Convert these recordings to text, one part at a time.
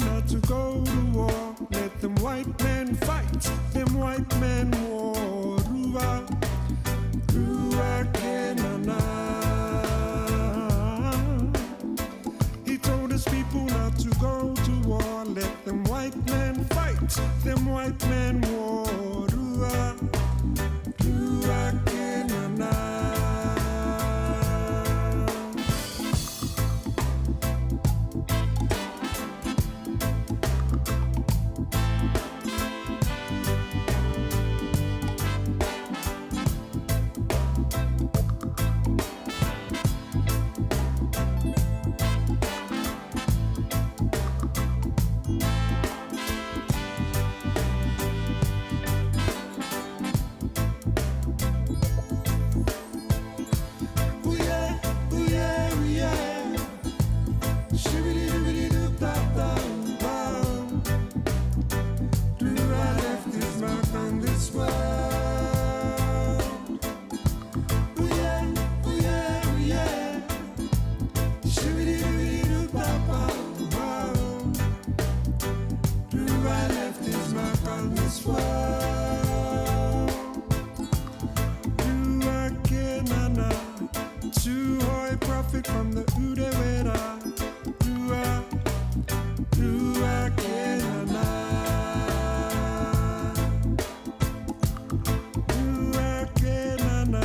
not to go to war. Let them white men fight, them white men war. Rua, rua kenana. He told his people not to go to war. Let them white men fight, them white men war. Rua, rua kenana. Ooh yeah, ooh yeah, ooh yeah. Shibidi-dibidi-doo-da-da-da. Do I left his mark on this world? Ooh yeah, ooh yeah, ooh yeah. Shibidi-dibidi-doo-da-da-da. Do I left his mark on this world? Rua Kenana, Tūhoe prophet from the Urewera. Rua, Rua Kenana. Rua Kenana,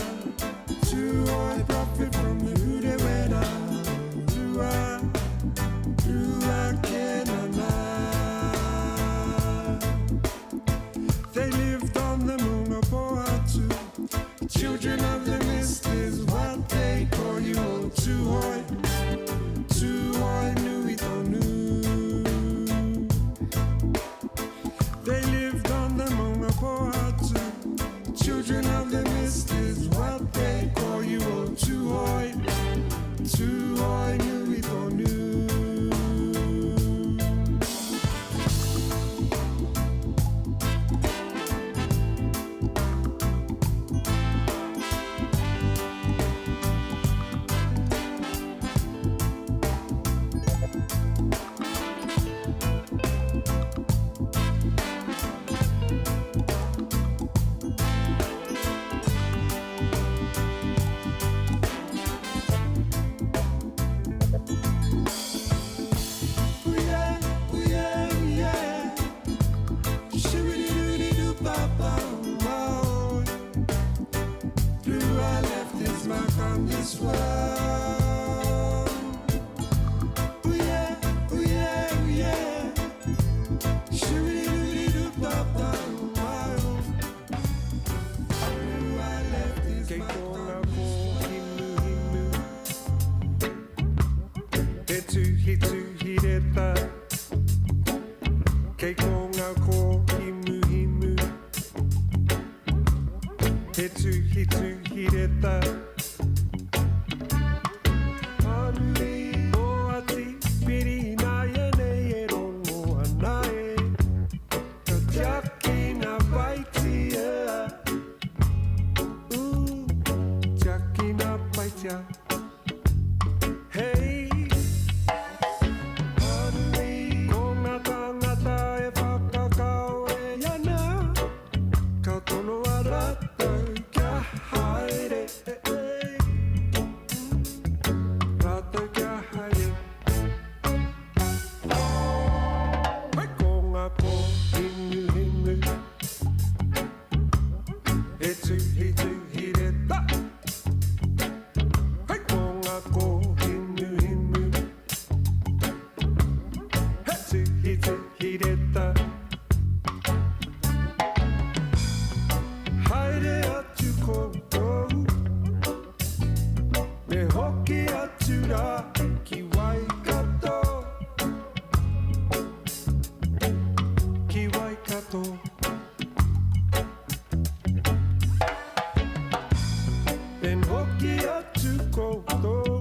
Tūhoe prophet from the Urewera. Rua, Rua Kenana. They lived on the Maungapohatu. Children of the mist is what they call you. Oh, Tūhoe, Tūhoe nui tonu. They lived on the Maungapohatu. Children of the mist is what they call you. Oh, Tūhoe, Tūhoe nui tonu. Ooh yeah, ooh yeah, ooh yeah. Shoo-doo-doo-doo-ba-ba-wow. Do I left his mark on this world? Ooh yeah, ooh yeah, ooh yeah. Shoo-doo-doo-doo-ba-ba-wow. Do I left his Kei mark tōna on this kōhimuhimu E tuhituhi reta Kei kō ngā kōhimuhimu E tuhituhi reta Pānui oati piri ināianei e rongo ana e Ka tiakina paitia Ooh, tiakina paitia Hei Pānui ko ngā tāngata e whakakaore ana Ka tonoa rātou kia haere Rātou kia haere Hei ko ngā kōhimuhimu E tuhituhi reta Hei ko ngā kōhimuhimu He tuhituhi reta Haere atu koutou Me hoki atu rā ki Waikato Ki Waikato Ben hoki atu koutou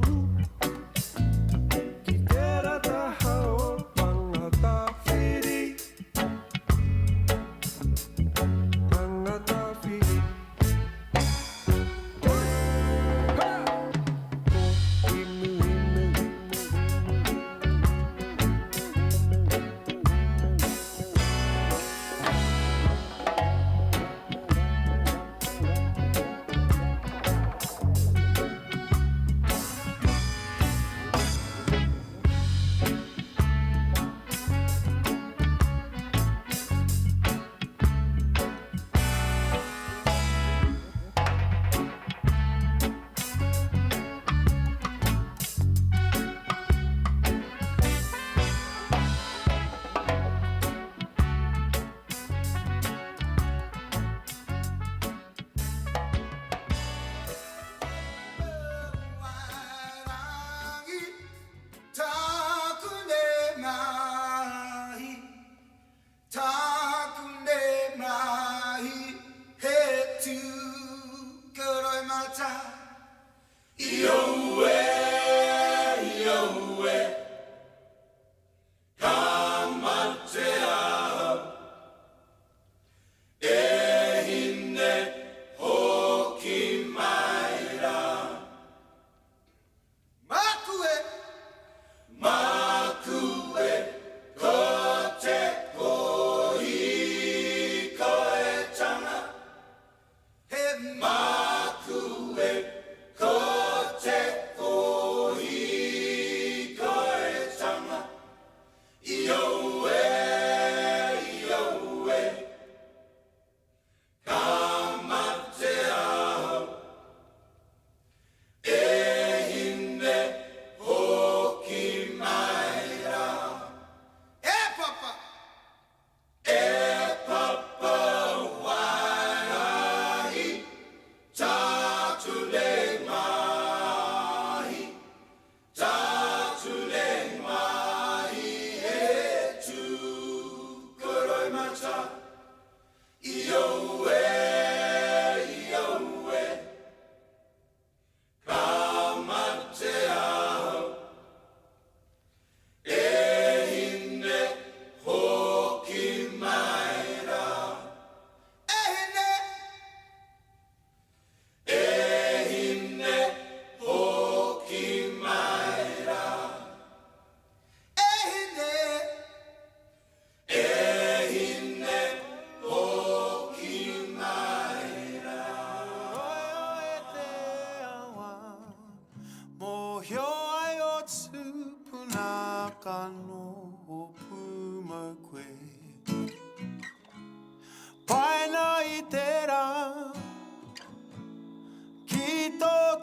Ki tērā taha o Mangatawhiri Mangatawhiri Ha! Kōhimuhimu.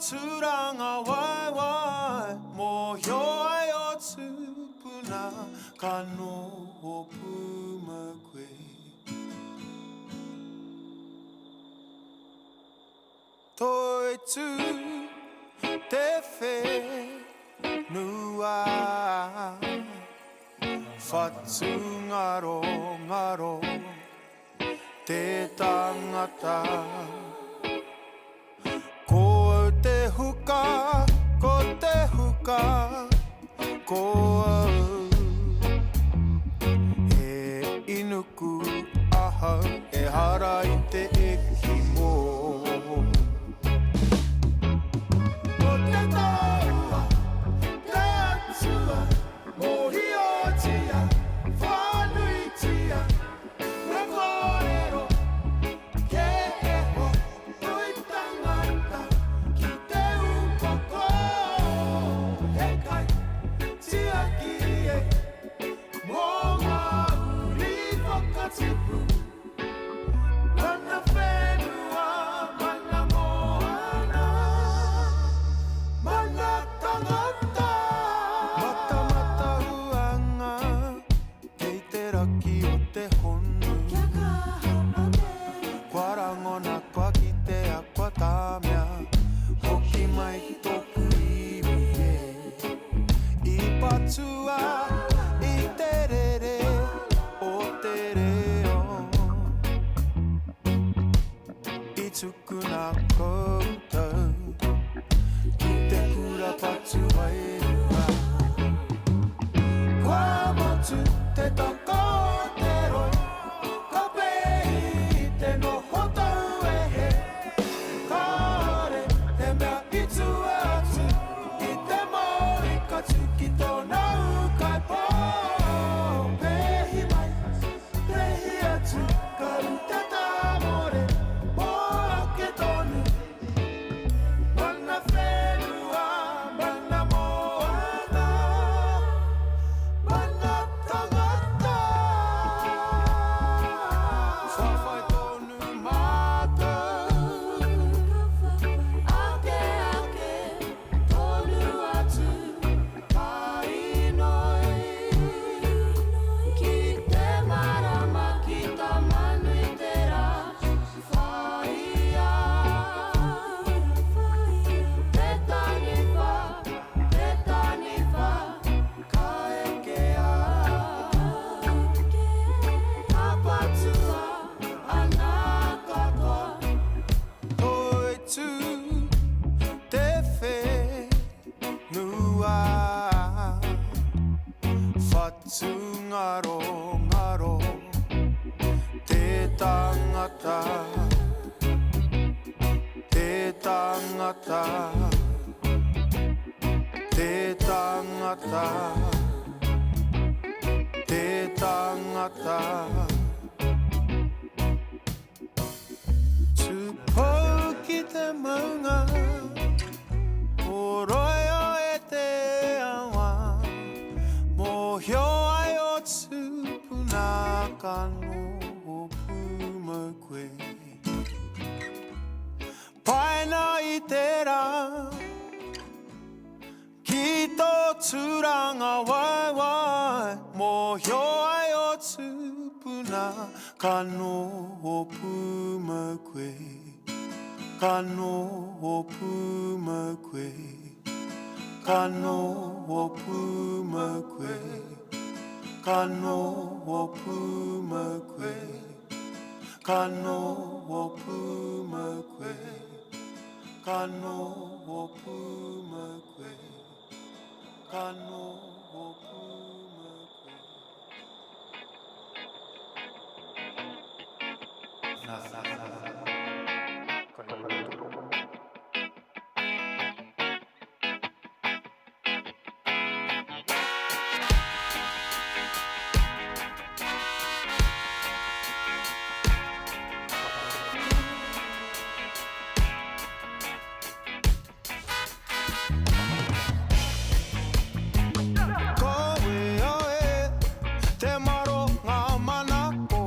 tūranga waewae, mōhio ai o tūpuna, ka noho pūmau koe. Toitū te whenua, whatungarongaro te tangata. Ko au te huka, ko te huka, ko au. He inuku ahau, ehara i te ekimo. Ko te taua, te atua, mōhiotia, whānuitia, me kōrero, ke eho, nui tangata, ki te upoko, he kai, tiaki e, mō ngā uri whakatipu. Mana whenua, mana moana, mana tangata. Matamata huanga, kei te raki o te honu. Kia kaha a Mere. Kua rangona, kua kitea, kua tāmia, hoki mai ki tōku iwi e. I patua i te rere o te reo. I tukuna koutou ki te kura patu wairua. Kua motu te tako o te roi, ka pēhi i te noho tauwehe. Kāore he mea i tua atu i te Māori ka tū ki tōna ūkaipō. Pēhi mai, pēhi atu, ka rite tāmore, mō ake tonu. Mana whenua, mana moana, mana tangata. Whawhai tonu mātou. Ake ake tonu atu ka inoi. Ki te marama ki Tamanuiterā, whāia. Te taniwha, te taniwha, ka ekea. Ka patua ana katoa. Toitū te whenua, whatungarongaro te tangata, te tangata, te tangata, te tangata. Tūpou ki te maunga, horoia e te awa, mōhio ai o tūpuna ka noho pūmau koe. Paina i te rā, ki tō tūranga waewae, mōhio ai o tūpuna ka noho pūmau koe. Ka noho pūmau koe. Ka noho pūmau koe. Ka noho pūmau koe. Ka noho pūmau koe. Ka noho pūmau koe. Ka noho pūmau koe. Kawea e te maro ngā manako.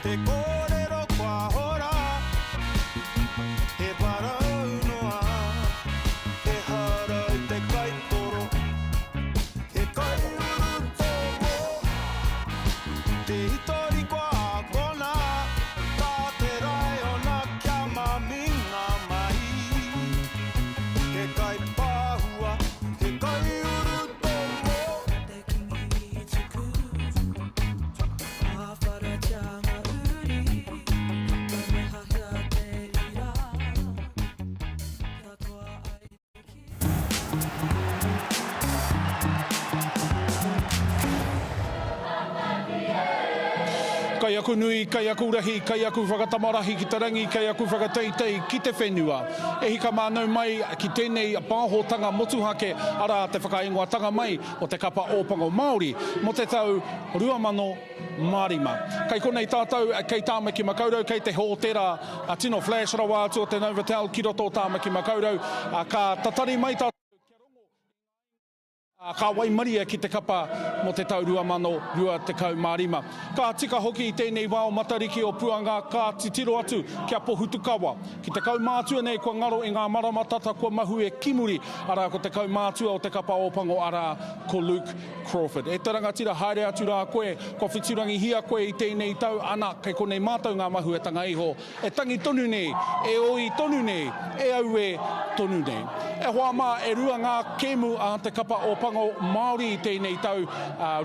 Te kōrero kua hora, he parau noa, Ehara i te kaitoro, he kaiurutomo. Te hitori kua akona, tā te raiona kia maminga mai. He kaipāhua, he kaiurutomo. Te kingi i tuku, ā-wharatia ngā uri, kaumehahea te ira, kia toa ai te kī. Kei aku nui, kei aku rahi, kei aku whakatamarahi ki te rangi, kei aku whakateitei ki te whenua. E hika mānau mai ki tēnei pāhotanga motuhake, arā te whakaingoatanga mai o te kapa Ōpango Māori mō te tau 2005. Kei konei tātou, kei Tāmaki Makaurau, kei te hōtera tino flash rawa atu o te Novotel ki roto o Tāmaki Makaurau. Ka tatari mai tātou kia rongo i ngā Ā, ka waimarie ki te kapa mō te tau 2025. Ka tika hoki i tēnei wā o Matariki o Puanga ka titiro atu ki a Pohutukawa, ki te kaumātua nei kua ngaro i ngā marama tata kua mahue ki muri, arā ko te kaumātua o te kapa Ōpango arā ko Luke Crawford. E te rangatira haere atu rā koe, kua whiturangihia koe i tēnei tau, ana, kei konei mātou ngā mahuetanga iho E tangi tonu nei, e oi tonu nei, e aue tonu nei. E hoa mā, e rua ngā kēmu a te kapa Ōpango Māori i tēnei tau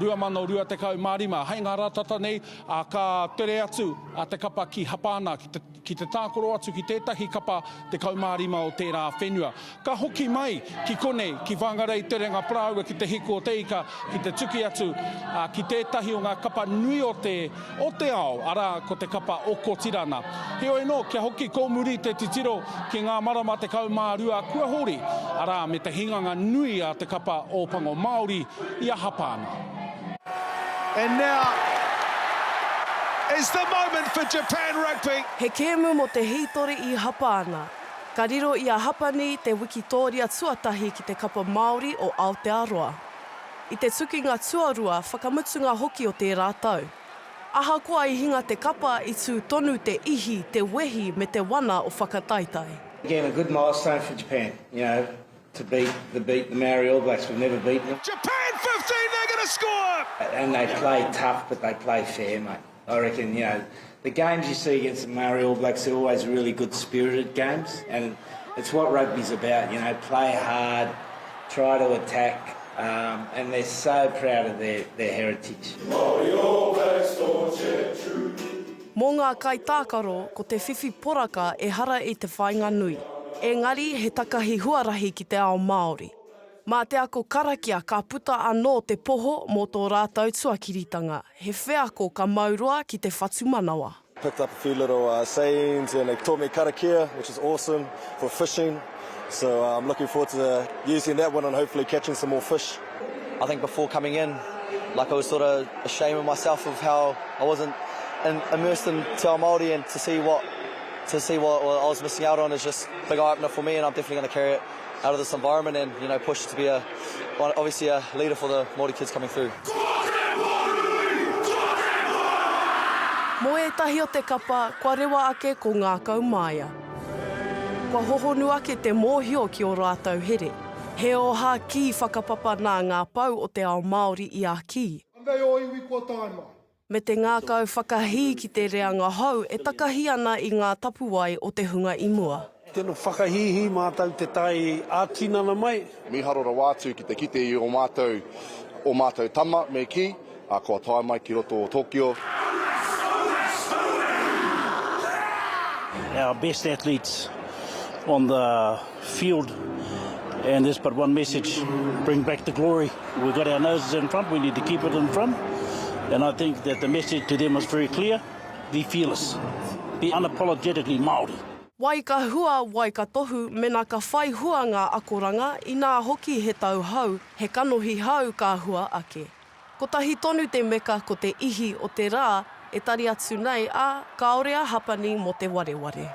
2025. Hei ngā rā tata nei, ka tere atu a te kapa ki Hapāna, ki te, ki te tākaro atu ki tētahi kapa 15 o tērā whenua. Ka hoki mai ki konei, ki Whangarei Terenga Parāua ki te Hiku o te Ika, ki te tuki atu ki tētahi o ngā kapa nui o te, o te ao, arā, ko te kapa o Kotirana. Heoi anō, kia hoki kōmuri te titiro ki ngā marama 12 kua hori, arā, me te hinganga nui a te kapa Ōpango Māori i a Hapāna. And now is the moment for Japan rugby. He kēmu mō te hītori i Hapāna. Ka riro i a Hapani te wikitōria tuatahi ki te kapa Māori o Aotearoa. I te tukinga tuarua whakamutunga hoki o tērā tau. Ahakoa i hinga te kapa i tū tonu te ihi, te wehi me te wana o whakataetae. Again a good milestone for Japan, you know, to beat the beat the Maori All Blacks, we've never beaten them. Japan 15, they're gonna score! And they play tough but they play fair, mate. I reckon, you know, the games you see against the Maori All Blacks are always really good spirited games and it's what rugby's about, you know, play hard, try to attack, um, and they're so proud of their, their heritage. Maori All Blacks don't check true. Mō ngā kaitākaro, ko te whiwhi poraka ehara i te whāinga nui. Engari he takahi huarahi ki te ao Māori. Mā te ako karakia ka puta anō te poho mō tō rātou tuakiritanga, he wheako ka mau roa ki te whatumanawa. Picked up a few little sayings and they taught me karakia which is awesome for fishing so I'm looking forward to using that one and hopefully catching some more fish. I think before coming in like I was sort of ashamed of myself of how I wasn't in, immersed in Te Ao Māori and to see what to see what, what I was missing out on is just a big eye opener for me and I'm definitely going to carry it out of this environment and you know push to be a obviously a leader for the Māori kids coming through. Mō ētahi o te kapa, kua rewa ake ko ngākau māia. Kua hohonu ake te mōhio ki ō rātou here. He ōhākī whakapapa nā ngā pou o te ao Māori i ākī. Anei ō iwi kua tae mai. Me te ngākau whakahī ki te reanga hou e takahi ana i ngā tapuwae o te hunga i mua. Tino whakahīhī mātou te tae ā-tinana mai. Mīharo rawa atu ki te kite i ō mātou, ō mātou tama, me kī, ā, kua tae mai ki roto o Tokyo. Our best athletes on the field and there's but one message, bring back the glory. We've got our noses in front, we need to keep it in front. And I think that the message to them is very clear, be fearless, be unapologetically Māori. Wai ka hua, wai ka tohu, mena ka whai hua ngā akoranga, inā hoki he tau hou, he kanohi hou ka hua ake. Kotahi tonu te meka ko te ihi o te rā e tari atu nei, ā, kāore a Hapani mō te wareware.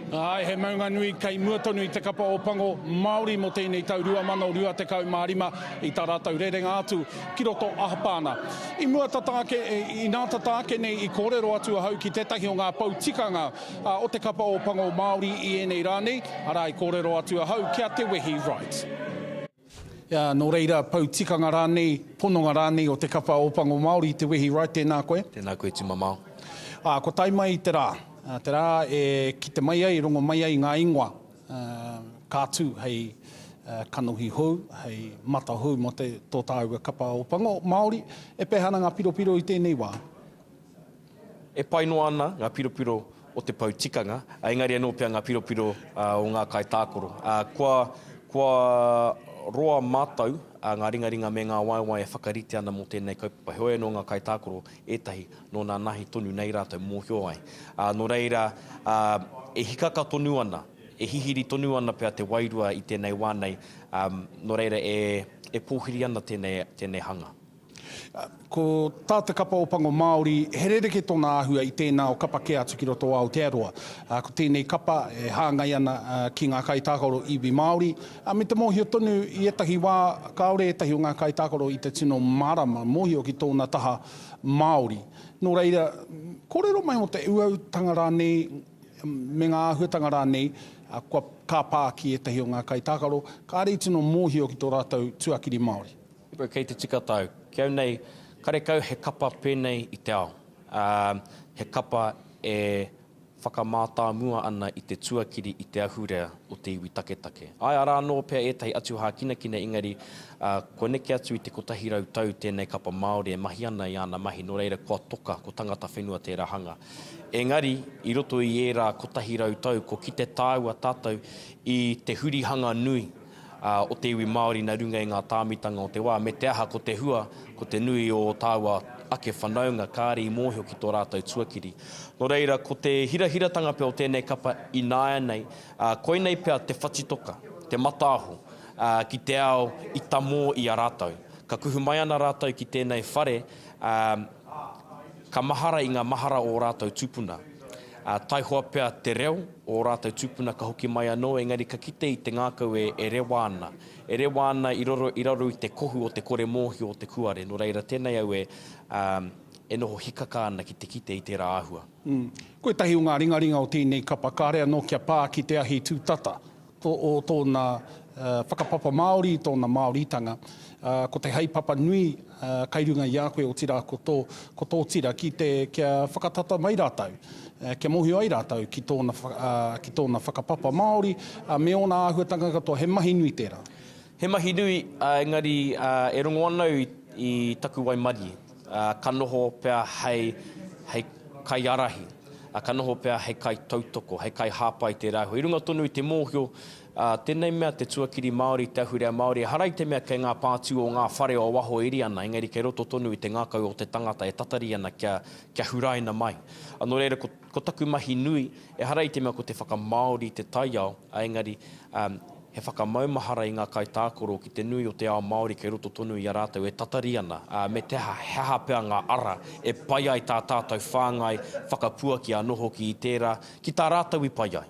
Āe, he maunga nui kei mua tonu i te kapa Ōpango Māori mō tēnei tau 2025 i tā rātou rerenga atu ki roto a Hapāna. I mua tata ake, inā tata ake nei i kōrero atu ahau ki tētahi o ngā pou tikanga o te kapa Ōpango Māori i ēnei rā nei, arā i kōrero atu ahau ki a Te Wehi Wright. Ia, nō reira, pou tikanga rānei, pononga rānei o te kapa Ōpango Māori, Te Wehi Wright, tēnā koe. Tēnā koe Tumamao. Ā, kua tae mai te rā, te rā e kite mai ai, rongo mai ai ngā ingoa, ka tū hei kanohi hou, hei mata hou mō te, tō tāua kapa Ōpango Māori. E pēhea ana ngā piropiro i tēnei wā? E pai noa ana ngā piropiro o te pou tikanga, engari anō pea ngā piropiro o ngā kaitākaro. Kua, kua roa mātou, ngā ringaringa me ngā waewae e whakarite ana mō tēnei kaupapa. Heoi anō ngā kaitākaro, ētahi, nō nānahi tonu nei rātou mōhio ai. Nō reira, e hikaka tonu ana, e hihiri tonu ana pea te wairua i tēnei wā nei, nō reira e, e pōhiri ana tēnei, tēnei hanga. Ko tā te kapa Ōpango Māori, he rerekē tōna āhua i tēnā o kapa kē atu ki roto o Aotearoa. Ko tēnei kapa e hāngai ana ki ngā kaitākaro iwi Māori, me te mōhio tonu i ētahi wā kāore ētahi o ngā kaitākaro i te tino mārama, mōhio ki tōna taha Māori. Nō reira, kōrero mai mō te uautanga rānei, me ngā āhuatanga rānei kua ka pā ki ētahi o ngā kaitākaro, kāre i tino mōhio ki tō rātou tuakiri Māori. Bro, kei te tika tāu. Ki au nei, karekau he kapa pēnei i te ao. Ā, he kapa e whakamātāmua ana i te tuakiri, i te ahurea o te iwi taketake. Āe, arā anō pea ētahi atu hākinakina engari, ā, kua neke atu i te 100 tau tēnei kapa Māori e mahi ana i āna mahi, nō reira kua toka, ko tangata whenua tērā hanga. Engari, i roto i ērā 100 tau, kua kite tāua tātou i te hurihanga nui, o te iwi Māori nā runga i ngā tāmitanga o te wā, me te aha ko te hua, ko te nui o ō tāua ake whanaunga kāre i mōhio ki tō rātou tuakiri. Nō reira, ko te hirahiratanga pea o tēnei kapa ināianei, koinei pea te whatitoka, te mataaho, ki te ao i tamō i a rātou. Ka kuhu mai ana rātou ki tēnei whare, ka mahara i ngā mahara o ō rātou tūpuna. Ā, taihoa pea te reo o ō rātou tūpuna ka hoki mai anō, engari ka kite i te ngākau e, e rewa ana. E rewa ana i roro, i raro i te kohu o te kore mōhio o te kuare. Nō reira, tēnei au e, ā, e noho hikaka ana ki te kite i tērā āhua. Ko ētahi o ngā ringaringa o tēnei kapa kāre anō kia pā ki te ahi tūtata. o tōna whakapapa Māori, tōna Māoritanga, ko te heipapa nui kai runga i a koe, otirā ko tō, ko tō tira ki te, kia whakatata mai rātou, kia mōhio ai rātou ki tōna, ki tōna whakapapa Māori me ōna āhuatanga katoa, he mahi nui tērā. He mahi nui, engari e rongo ana au i taku waimarie, ka noho pea hei, hei kaiārahi, ka noho pea hei kaitautoko, hei kaihāpai tērā āhua. I runga tonu i te mōhio, tēnei mea te tuakiri Māori, te ahurea Māori, ehara i te mea kei ngā pātū o ngā whare o waho e iri ana, engari kei roto tonu i te ngākau o te tangata e tatari ana kia, kia huraina mai. Nō reira, ko, ko taku mahi nui, ehara i te mea ko te whakamāori i te taiao, engari, he whakamaumahara i ngā kaitākaro ki te nui o te ao Māori kei roto tonu i a rātou e tatari ana, ā, me te aha, he aha pea ngā ara e pai ai tā tātou whāngai, whakapuaki anō hoki i tērā, ki tā rātou i pai ai.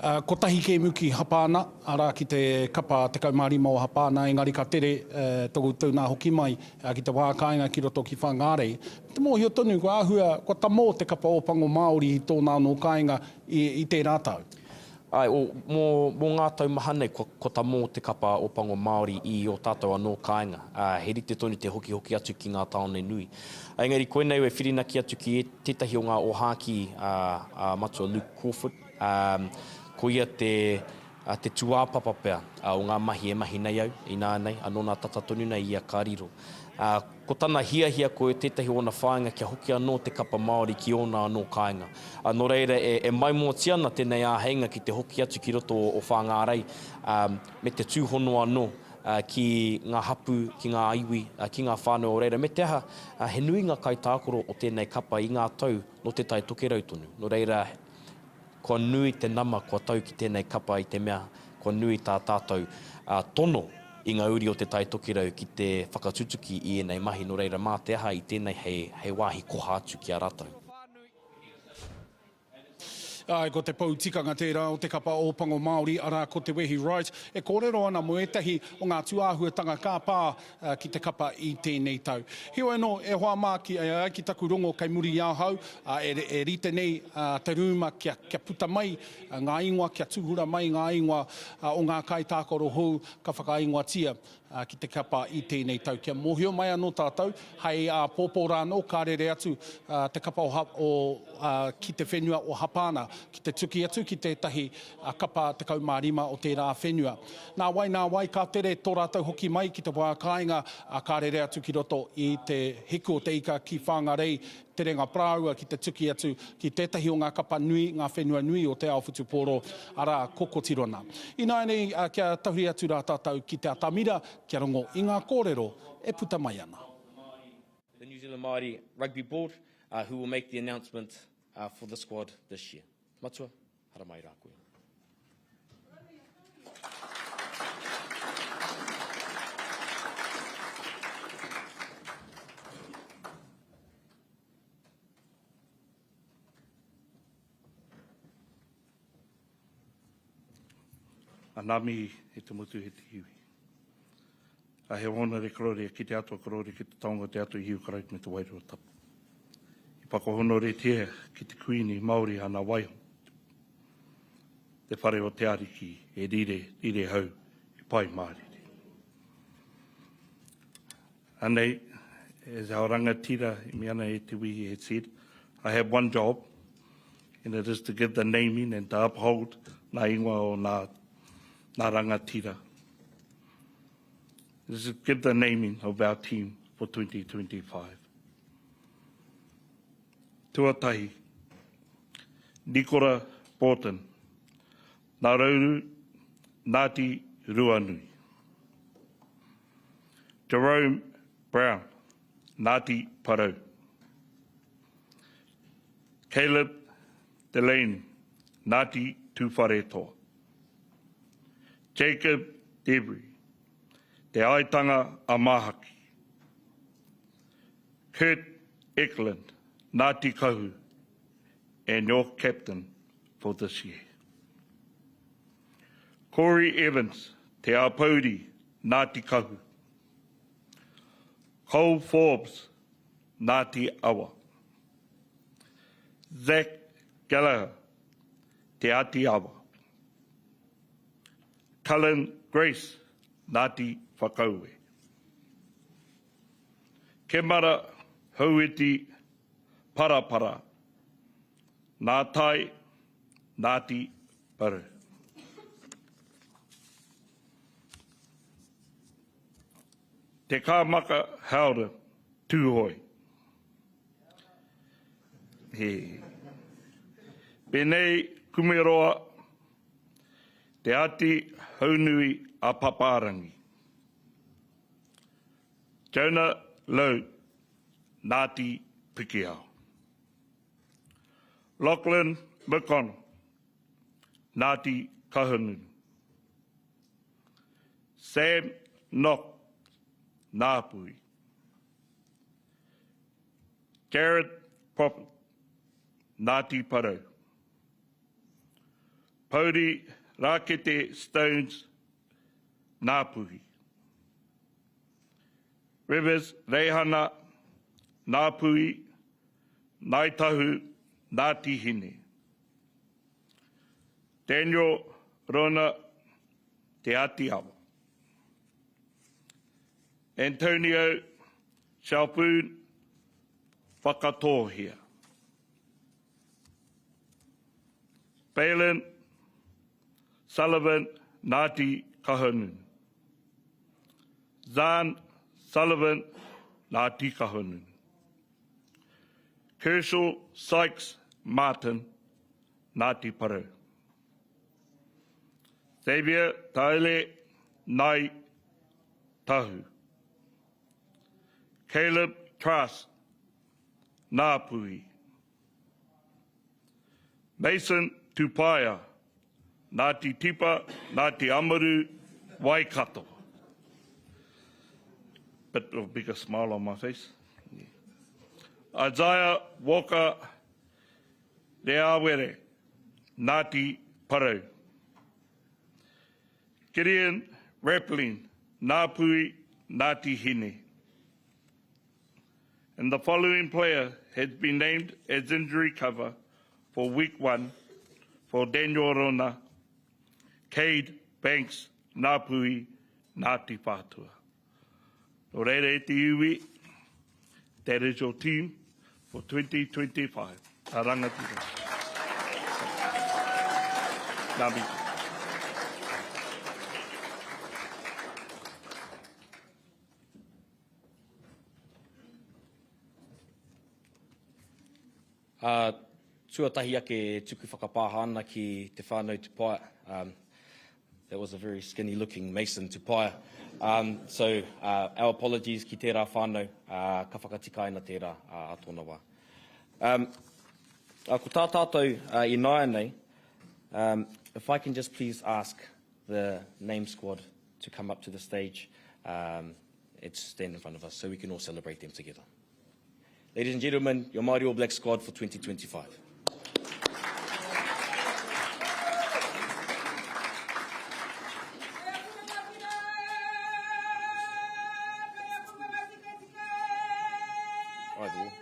Kotahi kēmu ki Hapāna, arā ki te kapa 15 o Hapāna, engari ka tere tō koutou nā hoki mai ki te wā kāinga ki roto ki Whangārei. Me te mōhio tonu kua āhua, kua tamō te kapa Ōpango Māori i tōna anō kāinga i tērā tau. Āe, o, mō, mō ngā tau maha nei, kua, kua tamō te kapa Ōpango Māori i ō tātou anō kāinga, ā, he rite tonu te hokihoki atu ki ngā tāone nui. Engari koinei e whirinaki atu ki tētahi o ngā ōhākī a, a Matua Luke Crawford, ā, ko ia te, ā, te tūāpapa pea o ngā mahi e mahi nei au ināianei, ā, nō nā tata tonu nei ia ka riro. Ā, ko tana hiahia ko tētahi o ōna whāinga kia hoki anō te kapa Māori ki ōna anō kāinga. Ā, nō reira e, e maimoatia ana tēnei āheinga ki te hoki atu ki roto o Whāngārei, ā, me te tūhono anō, ā, ki ngā hapū, ki ngā iwi, ā, ki ngā whānau o reira. Me te aha, ā, he nui ngā kaitākaro o tēnei kapa i ngā tau nō Te Tai Tokerau tonu. Nō reira, Kua nui te nama kua tau ki tēnei kapa i te mea kua nui tā tātou tono i ngā uri o Te Tai Tokerau ki te whakatutuki i ēnei mahi, nō reira mā te aha i tēnei hei wāhi koha atu ki a rātou. Āe, ko te pou tikanga tērā o te kapa Ōpango Māori, arā, ko Te Wehi Wright, e kōrero ana mō ētahi o ngā tūāhuatanga ka pā ki te kapa i tēnei tau. Heoi anō, e hoa mā, ki, e ai ki taku rongo kei muri i ahau, e, e rite nei te rūma kia, kia puta mai ngā ingoa, kia tūhura mai ngā ingoa o ngā kaitākaro hou ka whakaingoatia ki te kapa i tēnei tau. Kia mōhio mai anō tātou, hei āpōpō rā anō ka rere atu te kapa o, o, ki te whenua o Hapāna, ki te tuki atu ki tētahi kapa 15 o tērā whenua. Nā wai, nā wai, ka tere tō rātou hoki mai ki te wā kāinga, ka rere atu ki roto i te hiku o te ika ki Whangarei, terenga parāua ki te tuki atu ki tētahi o ngā kapa nui, ngā whenua nui o te ao whutupōro, arā, ko Kotirona. Ināianei, kia tahuri atu rā tātou ki te atamira, kia rongo i ngā kōrero e puta mai ana. The New Zealand Māori Rugby Board, who will make the announcement for the squad this year. Matua, haramai rā koe. Ana mihi e te motu he te iwi. A he honore kororia ki te Atua kororia ki te taonga o te Atua Ihu Karaiti me te Wairua Tapu. I whakahonoretia ki te Kuini Maori ana waiho te whare o te Ariki e rire, rire hau i Pai Mārire. Anei, as our rangatira, Imiana e te Wehi had said, I have one job, and it is to give the naming and to uphold nā ingoa o nā, nā rangatira. It is to give the naming of our team for 2025. Tuatahi, Nikora Borton, Nā Rauru, Ngāti Ruanui. Jerome Brown, Ngāti Porou. Caleb Delaney, Ngāti Tūwharetoa. Jacob Debry, Te Aitanga a Māhaki. Kurt Eklund, Ngāti Kahu, and your captain for this year. Corey Evans, Te Apouri, Ngāti Kahu. Cole Forbes, Ngāti Awa. Zach Gallagher, Te Āti Awa. Cullen Grace, Ngāti Whakaue. Kemara Hauiti Parapara, Ngā Tai, Ngāti Porou. Te Kāmaka Haora, Tūhoe. He. Penei Kumeroa, Te Āti Haunui a Papārangi. Jonah Lowe, Ngāti Pikiao. Lachlan McConnell, Ngāti Kahungunu. Sam Nock, Ngāpuhi. Jared Prophet, Ngāti Porou. Pouri Rakete Stones, Ngāpuhi. Rivers Reihana, Ngāpuhi, Ngāi Tahu, Ngāti Hine. Daniel Rona, Te Āti Awa. Antonio Shalfoon, Whakatōhea. Balin Sullivan, Ngāti Kahungunu. Zane Sullivan, Ngāti Kahungunu. Kershel Sykes Martin, Ngāti Porou. Xavier Taele Ngāi Tahu. Caleb Trask, Ngāpuhi. Mason Tupaea, Ngāti Tipa, Ngāti Amaru, Waikato. Bit of bigger smile on my face. Isaiah Walker Reawere. Ngāti Porou. Gideon Raplin, Ngāpuhi, Ngāti Hine. And the following player has been named as injury cover for week one for Daniel Rona, Cade Banks, Ngāpuhi, Ngāti Whātua. Nō reira e te iwi, that is your team for 2025. Ka rangatira. Ngā mihi. Ā, tuatahi ake e tuku whakapāha ana ki te whānau Tupaia. Um, that was a very skinny looking Mason Tupaia. Um, so, uh, our apologies ki tērā whānau, uh, ka whakatikaina tērā uh, a tōna wā. Um, uh, ko tā tātou uh, ināianei, um, if I can just please ask the name squad to come up to the stage um, and stand in front of us so we can all celebrate them together. Ladies and gentlemen, your Māori All Black squad for 2025. Either or.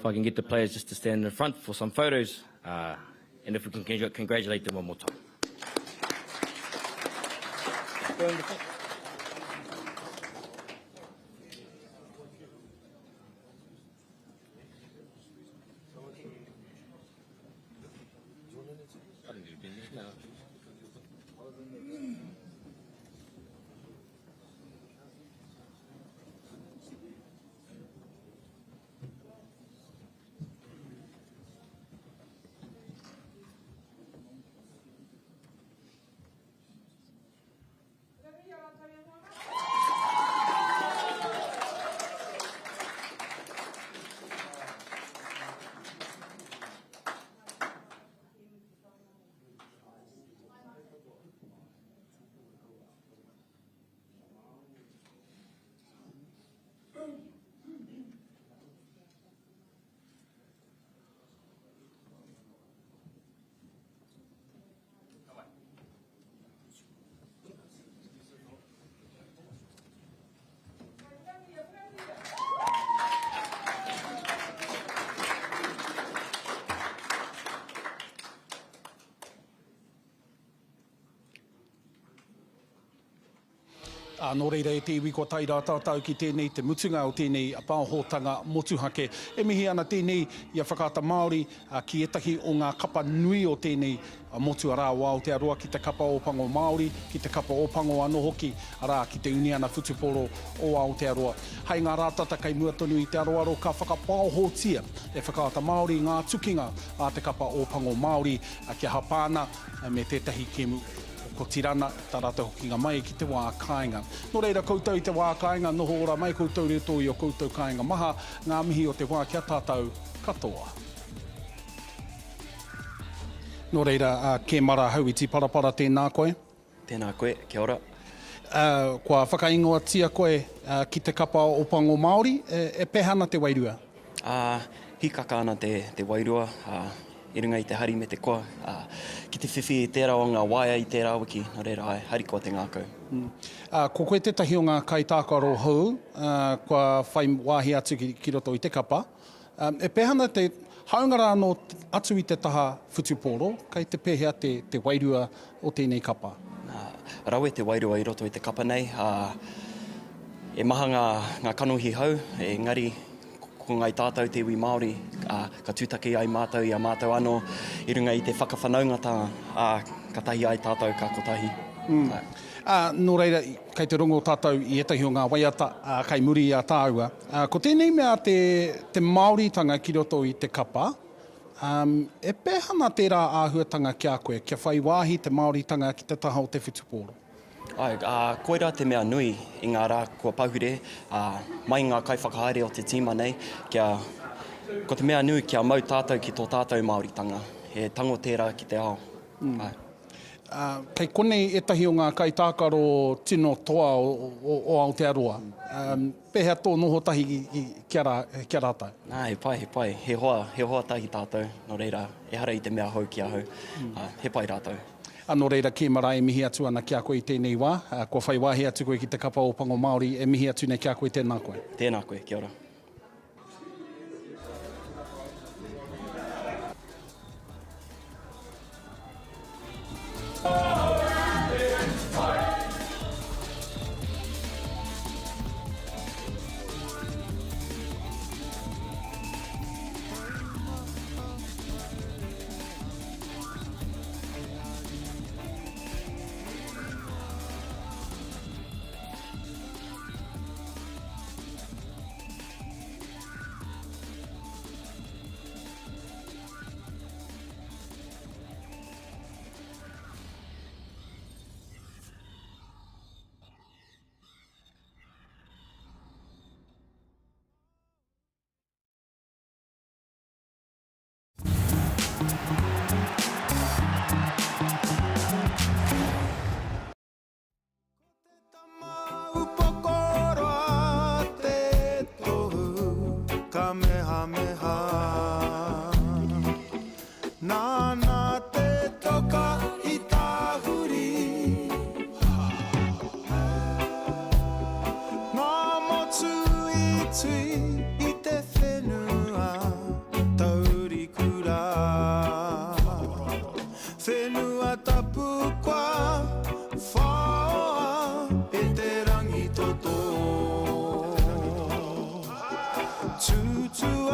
I can get the players just to stand in front for some photos, uh, and if we can congratulate them one more time. Ā, nō reira e te iwi kua tae rā tātou ki tēnei te mutunga o tēnei pāhotanga motuhake. E mihi ana tēnei i a Whakaata Māori ki ētahi o ngā kapa nui o tēnei motu arā o Aotearoa ki te kapa Ōpango Māori, ki te kapa Ōpango anō hoki, arā, ki te Uniana Whutupōro o Aotearoa. Hai ngā rā tata kei mua tonu i te aroaro ka whakapaohotia e Whakaata Māori ngā tukinga a te kapa Ōpango Māori kia Hapāna me tētahi kēmu o Kotirana, tā rātou hokinga mai ki te wā kāinga. Nō reira koutou i te wā kāinga, noho ora mai koutou rētō i o koutou kāinga maha, ngā mihi o te wā ki a tātou katoa. Nō reira, Kemara Hauiti Parapara, tēnā koe. Tēnā koe, kia ora. Kua whakaingoatia koe ki te kapa o Pango Māori, e pēhea ana te wairua? Hīkaka ana te wairua, i runga i te hari me te koa, ki te whiwhi i tērā o ngā waea i tērā wiki, nō reira, āe, harikoa te ngākau. Ko koe tētahi o ngā kaitākaro hou kua whai wāhi atu ki roto i te kapa. E pēhea ana te, hāunga rā anō atu i te taha whutupōro, kei te pēhea te, te wairua o tēnei kapa? Rawe te wairua i roto i te kapa nei, ā, e maha ngā, ngā kanohi hou, engari ko ngāi tātou te iwi Māori, ā, ka tūtaki ai mātou i a mātou anō i runga i te whakawhanaungatanga, ā, katahi ai tātou ka kotahi. Mm. Ā, nō reira, kei te rongo tātou i ētahi o ngā waiata, ā, kei muri i a tāua. Ā, ko tēnei mea te, te Māoritanga ki roto i te kapa, um, e pēhea ana tērā āhuatanga ki a koe, kia whai wāhi te Māoritanga ki te taha o te whutupōro? Āe, ā, koirā te mea nui i ngā rā kua pahure, ā, mai ngā kaiwhakahaere o te tīma nei, kia, ko te mea nui kia mau tātou ki tō tātou Māoritanga, he tango tērā ki te ao. Āe. Ā, kei konei ētahi o ngā kaitākaro tino toa o, o, o Aotearoa. Um, pēhea tō noho tahi ki, ki, ki, a rā, ki a rātou? Nā, he pai, he pai. He hoa, he hoa tahi tātou, nō reira, ehara i te mea hou ki ahau. Ā, he pai rātou. Ā, nō reira, Kēmara, e mihi atu ana ki a koe i tēnei wā. Ā, kua whai wāhi atu koe ki te kapa Ōpango Māori, e mihi atu nei ki a koe, tēnā koe. Tēnā koe, kia ora. Tūtū.